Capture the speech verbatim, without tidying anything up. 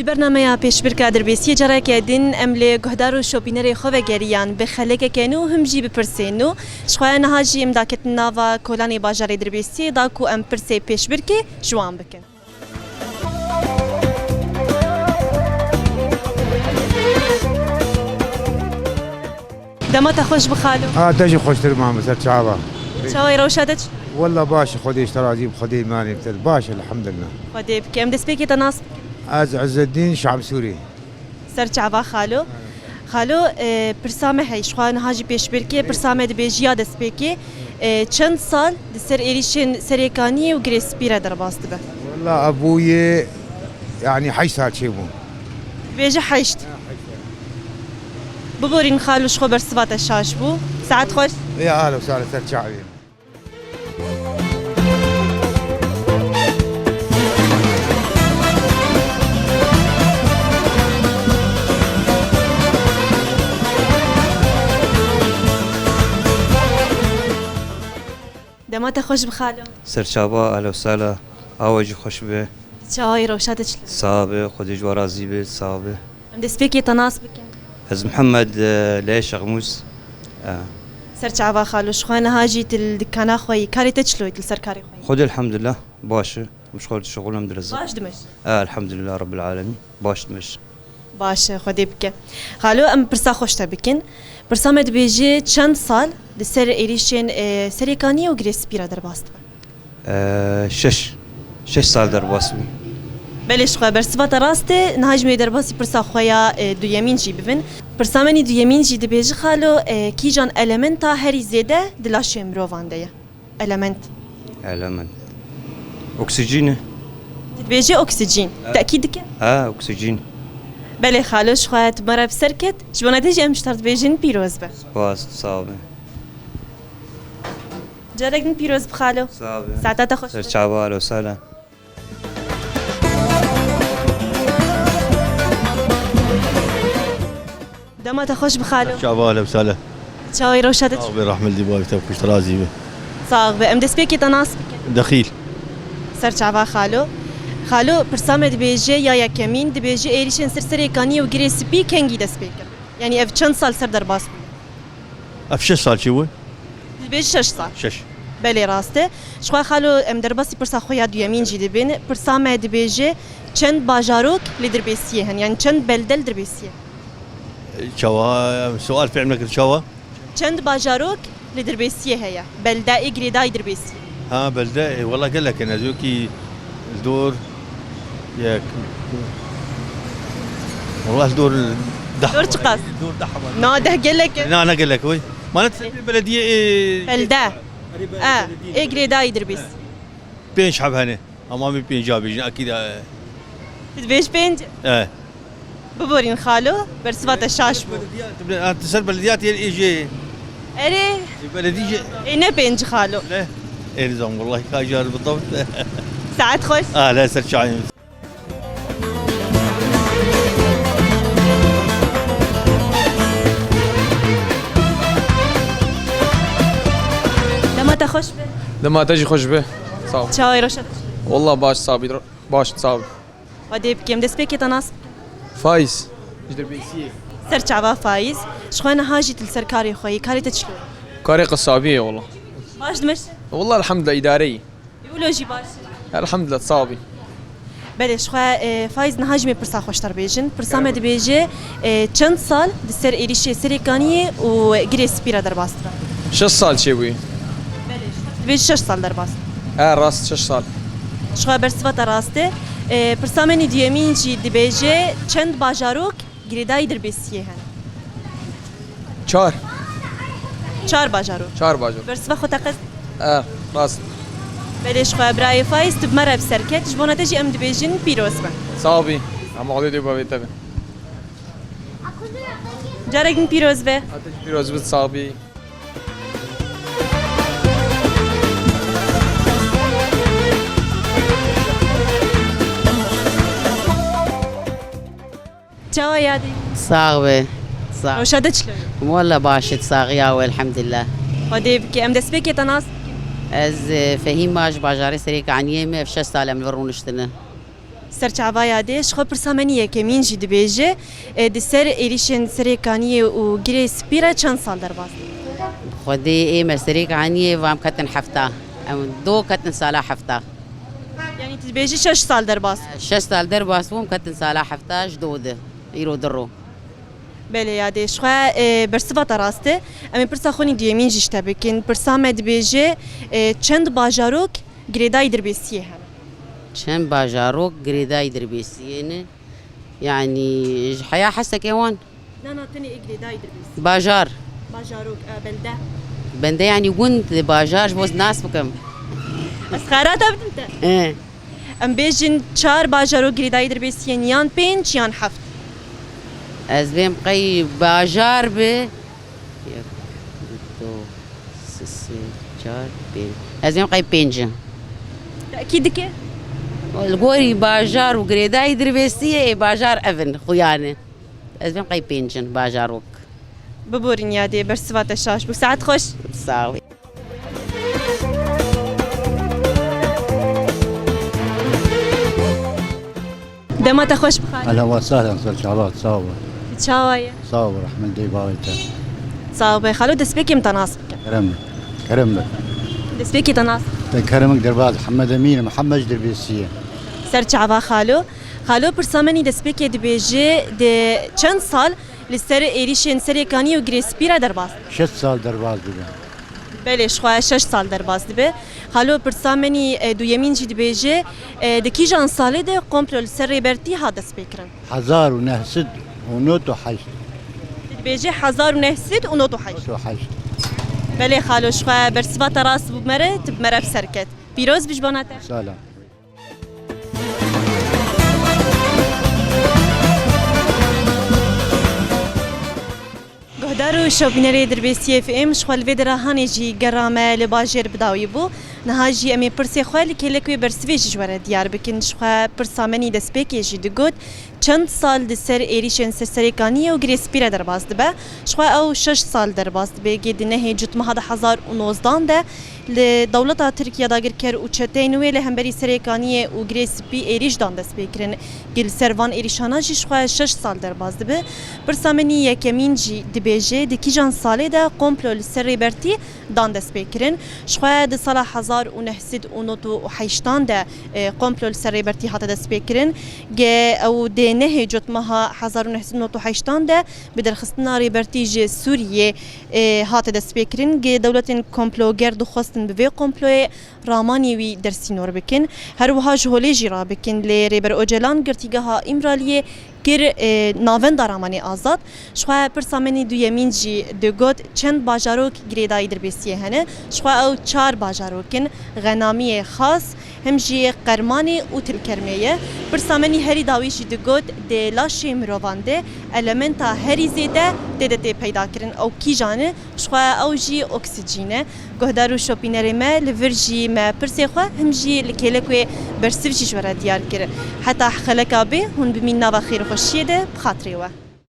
Bernameya pêşbirka Dirbêsiyê careke din em li guhdar û şopînerê xwe vegeriyan bi xelekeke nû him jî bi pirsên nû. Ji xwe niha jî em daketin nava kolanê bajarê Dirbêsiyê da ku em pirsê pêşbirkê ji wan bikin. Dema te xweş bi xalo. Ha, te jî xweştir mame ser çava. Çawayê rewşa te çi? Walla baş, Xwedê ji te razî bi, Xwedê imanê bi te. Baş, elhamdulillah. Xwedê bike. Em destpêkê te nas bikin. Ez Izzeddîn Şamsûrî. Ser çava xalo. Xalo, e, pirsa me hey, ji xwe niha jî pêşbirkê, pirsa me dibêjî ya destpêkê, e, çend sal di ser êrîşên Serê Kaniyê û Girê Spî re derbas dibe? Walla ev bûye, yanî heşt sal çêbû. Dibêje heşt. Biborîn xalo, ji xwe bersiva te şaş bû. Saet xweş. Ya ahla û sahla ser çavê. Dema te xweş bi xalo. Serçava, ahla û sahla, awe jî xweş be. Çawayê rewşa te çi? Sax be, Xwedê ji we razî be, sax be. Em destpêkê te nas bikin. Ez Mihemed, e, Leyê Şexmûs. E. Ser çava xalo, ji xwe niha jî tu li dikana xwe yî. Karê te çilo yî, tu li ser karê xwe yî? Xwedê elhamdulillah, baş e. Em ji xwe dişixulin em dirizin. Baş dimeş. E, elhamdulillah Rabbil Alemîn. Baş dimeş. Baş e, Xwedê bike. Xalo, em pirsa xwe ji te bikin. Pirsa me dibêje çend sal di ser êrîşên, e, Serê Kaniyê û Girê Spî re derbas dibe? Ee, şeş. Şeş sal derbas bû. Belê, ji xwe bersiva te rast e. Niha ji me derbasî pirsa xwe ya, e, duyemîn jî bibin. Pirsa me nî duyemîn jî dibêje xalo, e, kîjan elementa herî zêde di laşê mirovan de ye? Element. Element. Oksijîn e. Tu dibêje oksijîn. Evet. Tekîd dike? Ha, oksijîn. Belê xalo, ji xwe tu me re bi ser ket. Ji bona te jî em ji te re dibêjin pîroz be. Spas, sağ olun. Carek din pîroz bi xalo. Sağ be. Saeta te xweş be. Ser çava, alo sala. Dema te xweş bi xalo. Çava, alo sala. Çawê rewşa te. Sağ be, rahmet li bavê te, xweş razî be. Sağ be. Em destpêkê te nas bikin. Dexîl. Ser çava xalo. Xalo, pirsa me dibêje ya yekemîn, dibêje êrîşên ser Serê Kaniyê û Girê Spî kengî dest pê kir? Yanî ev çend sal ser derbas bû? Ev şeş sal çêbû. Dibêjî şeş sal. Şeş. Belê, rast e. Ji xwe xalo, em derbasî pirsa xwe ya duyemîn jî dibin. Pirsa me dibêje çend bajarok li Dirbêsiyê hene, yanî çend belde li Dirbêsiyê? Çawa, em sual fêm nekir, çawa? Çend bajarok li Dirbêsiyê heye? Belde ê girêdayî Dirbêsiyê. Ha, belde, e, wela gelek in. Ez wekî li dor yek, wela li dor deh. Dor çiqas? Li dor deh. Na, deh gelek e. Na, ne gelek, wê. Mane, belediye, e, belde. E, ê girêdayî Dirbêsiyê. Pênc heb hene. Ama min pênca bêjin, akîd e. Tu dibêj pênc? E. Biborîn xalo, bersiva te şaş bû. Belediya, tu ser belediya tê ê jê. Erê. Belediye. Ê ne pênc xalo. Ne? Ê nizam, wallahî ka jar bi tabt. Saet xweş. Ah, le ser çayın. Dema te xweş be. Dema te jî xweş be. Sağ ol. Çawê rewşa te. Wallah baş, sabî, baş, sağ ol. Xwedê bikim. Destpêkê te nas bikim. Faiz. Ji Dirbêsiyê. Ser çava Faiz. Ji xwe niha jî tu li ser karê xwe yî. Karê te çilo ye? Karê qesabiyê ye wala. Baş dimeşe? Wala elhamdulillah, îdare yî. Ewlo jî baş e. Elhamdulillah, sağ bî. Belê, ji xwe, e, Faiz, niha jî me pirsa xwe ji te re bêjin. Pirsa me dibêje, e, çend sal di ser êrîşê Serê Kaniyê û Girê Spî re derbas dibe? Şeş sal çêbûyî. Belê, ji xwe dibêje şeş sal derbas. E, rast, şeş sal. Ji xwe bersiva te rast e. E, pirsa me nî duyemîn jî dibêje çend bajarok girêdayî Dirbêsiyê hene? Çar. Çar bajarok. Çar bajarok. Bersiva xwe te qist? E, rast. Belê, ji xwe birayê Faiz, tu bi me re bi ser ket. Ji bona te jî em dibêjin pîroz be. Sağ bî. Em Xwedê dê bavê te be. Carek din pîroz be. Te jî pîroz bit, sağ bî. Çawa yadî? Sax be. Sax. Rewşa te çilo ye? Walla baş it, saxiya we, elhamdulillah. Xwedê bike. Em destpêkê te nas bikin. Ez, e, Fehîm, ji bajarê Serê Kaniyê me, ev şeş sal em li vir rûniştine. Serçava yadê, ji xwe pirsa me nî yekemîn jî dibêje, e, di ser êrîşên Serê Kaniyê û Girê Spî re çend sal derbas? Xwedê ê me Serê Kaniyê vam ketin hefta. Em do ketin sala hefta. Yanî tu dibêjî şeş sal derbas? Şeş sal derbas bûm, ketin sala hefta ji do di. Îro di ro. Belê yadê, ji xwe, e, bersiva te rast e. Em ê pirsa xwe nî duyemîn jî ji te bikin. Pirsa me dibêje, e, çend bajarok girêdayî Dirbêsiyê hene? Çend bajarok girêdayî Dirbêsiyê ne? Yanî ji heya heseke wan? Na, na, tenê ê girêdayî Dirbêsiyê. Bajar. Bajarok, e, belde. Bende yanî gund, bajar ji bo nas bikim. Ez xera te bidim te. E. Em bêjin çar bajarok girêdayî Dirbêsiyê ne, yan pênc yan heft? Ez bêm qey bajar bi. Yek, du, sê, çar, pênc. Ez bêm qey pênc in. Tekî dike? Li gorî bajar û girêdayî Dirbêsiyê, ê bajar ev in, xuya ne. Ez bêm qey pênc in bajarok. Biborîn yadê, bersiva te şaş bû. Saet xweş. Sağ ol. Dema te xweş bixalî. Ehlen we sehlen, ser çavat, sağ ol. Çawa ye? Sağ ol, rehmet dê bavê te. Sağ ol, xalo, destpêkê min te nas bikim. Kerem, kerem be. Destpêkê te nas. Te kerem, derbaz Hemed Emîn, Mihemed ji Dirbêsiyê. Ser çava xalo. Xalo, pirsa me nî destpêkê dibêje, di çend sal li ser êrîşên Serê Kaniyê û Girê Spî re derbas? Şeş sal derbas dibe. Belê, ji xwe şeş sal derbas dibe. Xalo, pirsa me nî, e, duyemîn jî dibêje, e, di kîjan salê de komplo li ser Rêbertî hat destpêkirin? Hezar û neh sed û nod û heşt. Dibêje hezar û neh sed û nod û heşt. Nod û heşt. Belê xalo, ji xwe bersiva te rast bû me re, tu bi me re bi ser ket. Pîroz bi ji bona te. Salam. Guhdar û şopînerê Dirbêsiyê F M, ji xwe li vê dirahanê jî gera me li bajêr bi dawî bû. Niha jî em ê pirsê xwe li kêlek wê bersivê jî ji we re diyar bikin. Ji xwe pirsa me nî destpêkê jî digot, çend sal di ser êrîşên ser Serê Kaniyê û Girê Spî re derbas dibe. Ji xwe ew şeş sal derbas dibe, gê di nehê cotmeha du hezar û nozdan de li dewleta Tirk ya dagirker û çeteyên wê li hemberî Serê Kaniyê û Girê Spî êrîş dan destpêkirin. Gê li ser van êrîşana jî ji xwe şeş sal derbas dibe. Pirsa me nî yekemîn jî dibêje, di kîjan salê de komplo li ser Rêbertî dan destpêkirin? Ji xwe di sala hezar û neh sed û nod û heştan de, e, komplo li ser Rêbertî hate destpêkirin. Gê ew di nehê cotmeha hezar û neh sed û nod û heştan de bi derxistina Rêbertî ji Sûriyê, e, hate destpêkirin. Gê dewletên komploger dixwestin bi vê komployê ramanê wî dersînor bikin. Her wiha ji holê jî rabikin, lê Rêber Ocalan girtîgeha Îmraliyê kir, e, navenda ramanê azad. Ji xwe pirsa me nî duyemîn jî digot, çend bajarok girêdayî Dirbêsiyê hene? Ji xwe ew çar bajarok in, Xenamiyê Xas, him jî Qermanê û Tilkermê ye. Pirsa me nî herî dawî jî digot, di laşê mirovan de elementa herî zêde tê de tê peyda kirin. Ew kîjan e? Ji xwe ew jî oksîjîn e. Guhdar û şopînerê me, li vir jî me pirsê xwe him jî li kêlek wê bersiv jî ji we re diyar kir. Heta xeleka bê hûn bimîn nava xêr û xweşiyê de, bi xatirê we.